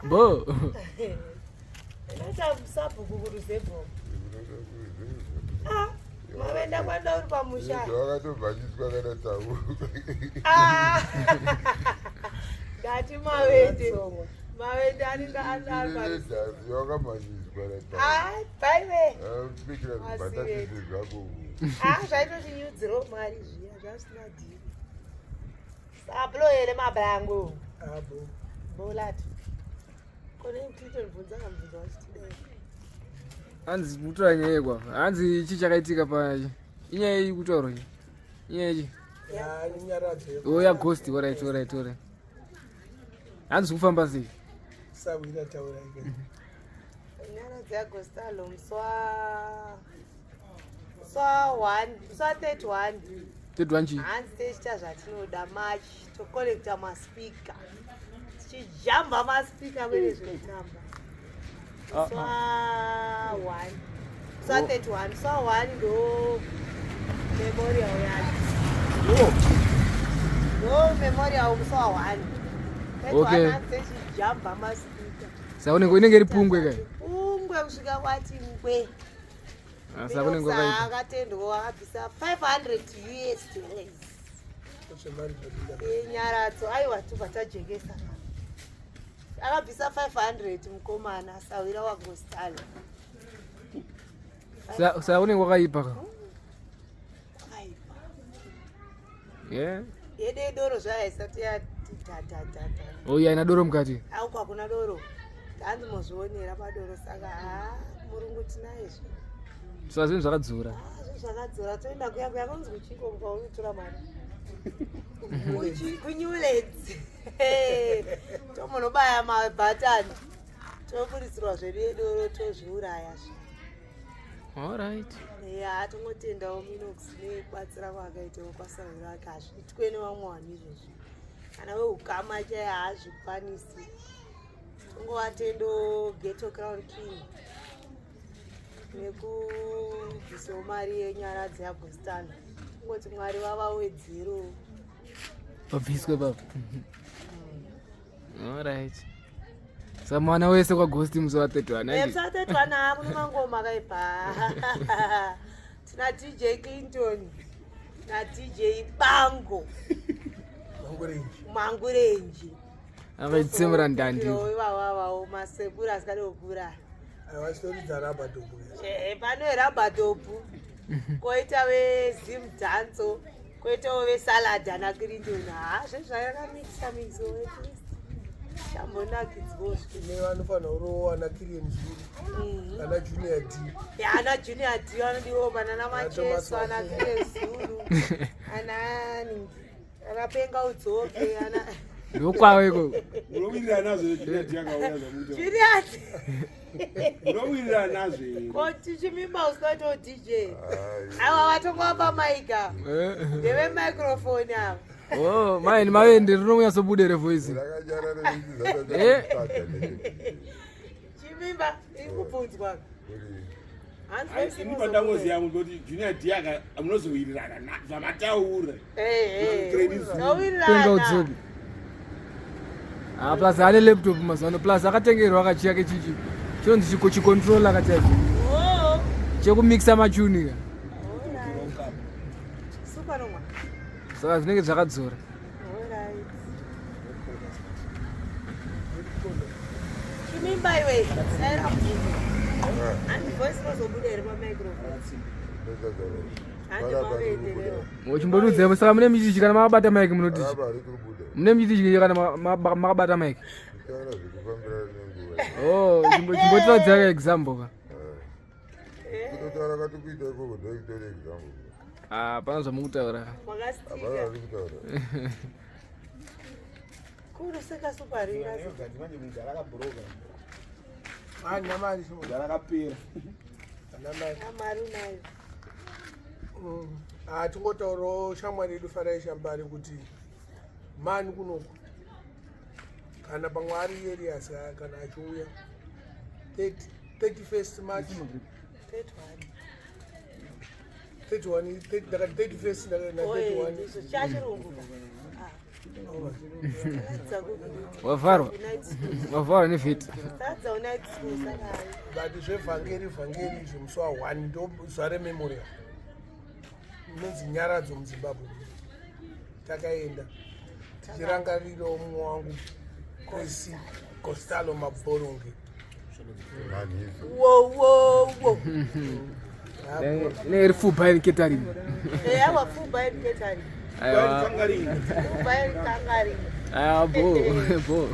Bo. Unoita sabhuku kuruzevho. Ah, mavenda kwanda uri pamusha. Wakatobhanyiswa kana tau. Ah. Ndati mavende. Mavende anenge ari ari. Wakamhanyiswa na tau. Ah, baiwe. Bikira zvibatatisi zvako. Ah, zvaitotinyudzirawo mari zviya zvasina dhiri. Sablo here mabrango? Abo. Bolat. Kone Clinton bvunza kamubvunzo wachitidai. Hanzi kutora nyaya yekwa. Hanzi ichi chakaitika pa inyaya iyi kutaurwa iyi. Inyaya iyi. Ya inyaradzo. Oh ya ghost, alright, alright, alright. Hanzi kufamba sei? Sawira taura ike. Nyaradzo yaGostalo musi wa musi wa 1 musi wa 31 31 chii? Hanzi tichiita zvatinoda march tocollecta maspeaker tichijamba maspeaker kwete zvekutamba. Musi wa 1 musi wa 31 musi wa 1 ndo memorial yacho. Ndo memorial musi wa 1. Okay. 31 hanzi tichijamba maspeaker. Saka unenge inenge iri pungwe kai. Pungwe kusvika kwati ngwe. Ah, saka unenge wakaita. Akatendwa akabvisa 500 US dollars. Zvemari zvapinda. Nyaradzo aiwa tobva tajekesa. Akabvisa 500 mukomana sawira waGostalo. Saka unenge wakaipa ka. Akaipa. Yeah. Yedu yedoro zvayo isati yati tatata. Oh yeah, ina doro mukati. Auko hakuna doro. Hanzi mozvionera padoro saka haa murungu tinaye zve. Saka zvinhu zvakadzura. Ah, zvinhu zvakadzura toenda kuya kuya kunzi kuchiko kwaunotora mari. KuNewlands. Tomonobaya mabhatani. Toburitsirwa zvedu yedoro tozviuraya zve. Alright. Ya tongotendawo Minox nekubatsira kwaakaitawo kwasahwira ake hazviitwe nevamwe vanhu izvozvi. Kana veukama chaiye haazvikwanisi. Tongovatendawo Ghetto Crown King nekubvisawo mari yenyaradzo yaGostana. Tongoti Mwari vavawedzerewo. Pabviswe papo. Alright. Saka mwana wese kwaGhost musi wa 31. Eh, musi wa 31 kune mangoma akaipa. Tina DJ Clinton na DJ Bango. Mangurenji. Mangurenji. Avaitsemura ndandi. Ivavavawo masekuru asikade kukura. Aiwa rubber dope. Eh, pano rubber dope. Koita veZim dance, koitawo vesalad ana Clinton. Ha, zvezvayakamikisa mikiso at least. Chambonakidzwawo zve. Ne vanofanira kurowa ana Kirian Zulu. Ana Junior D. Ya, ana Junior D vanodiwa panana Macheso, ana Kirian Zulu, ana ana Penga Udzoke, ana Ndokwawo iko. Unowirirana nazvo Junior D akauya zvamuita. Junior D. Unowirirana nazvo here? Ko tichimimba usikaitawo DJ. Ava vatongova pamaika. Ndeve microphone ava. Oh, mai ni mavende rinonyatsobuda here voice. Rakanyarara Eh. Chimimba iri kubvunzwa. Hanzi Ai, voice Ini inozobuda. pandangoziva kuti Junior D aka munozowirirana zvamataura. Eh, eh. Credit Zulu. Penga Towirirana. udzoke. Ah, plus ane laptop mazuva ano plus akatengerwa kachiya kechichi chinonzi chiko chicontroller kachaizvo Oh. chekumixa machuni ka Alright. Super nomwa. saka zvinenge zvakadzora. Alright. Chimimba iwe. Saira mubvunzo. Hanzi voice inozobuda here pamicrophone? Handi mavenderewo. Uchimbotiudza saka mune michichi kana makabata mic munoti Raba riri kubuda. mune michichi kana makabata mic. Kutaura zvekufambirana nenguva. Oh, chimbotiradza ka example ka. Kutotaura kwatikuita ikoko ndokutora example. Ah, pana zvamukutaura. Hapana Makastika. zviri kutaura. Kunoseka super rira. Manje mudhara akabhuroka. Ana mari so. Mudhara akapera. Ana mari. Amari unayo. Ah, tingotaurawo shamwari yedu Farai Shambari kuti mani kunoku kana pamwe ari Elias kana achiuya 30 31st March 31. 31 ndakati 31st na Oye, 31 ndizvo chachirungu. Ah. Wavharwa. Wavharwa nevheti. Sadza unight school saka But zvevhangeri vhangeri izvi musi wa 1 ndo zuva rememorial. Inonzi Nyaradzo muZimbabwe. Takaenda tichirangarirawo mumwe wangu Chris Costalo Maboronge. Manhiso. Wo wo wo. Inenge iri full buy catering. Eya wa full buy catering. Aiwa. Kangaringa. Full buy kangaringa. Aiwa bo bo.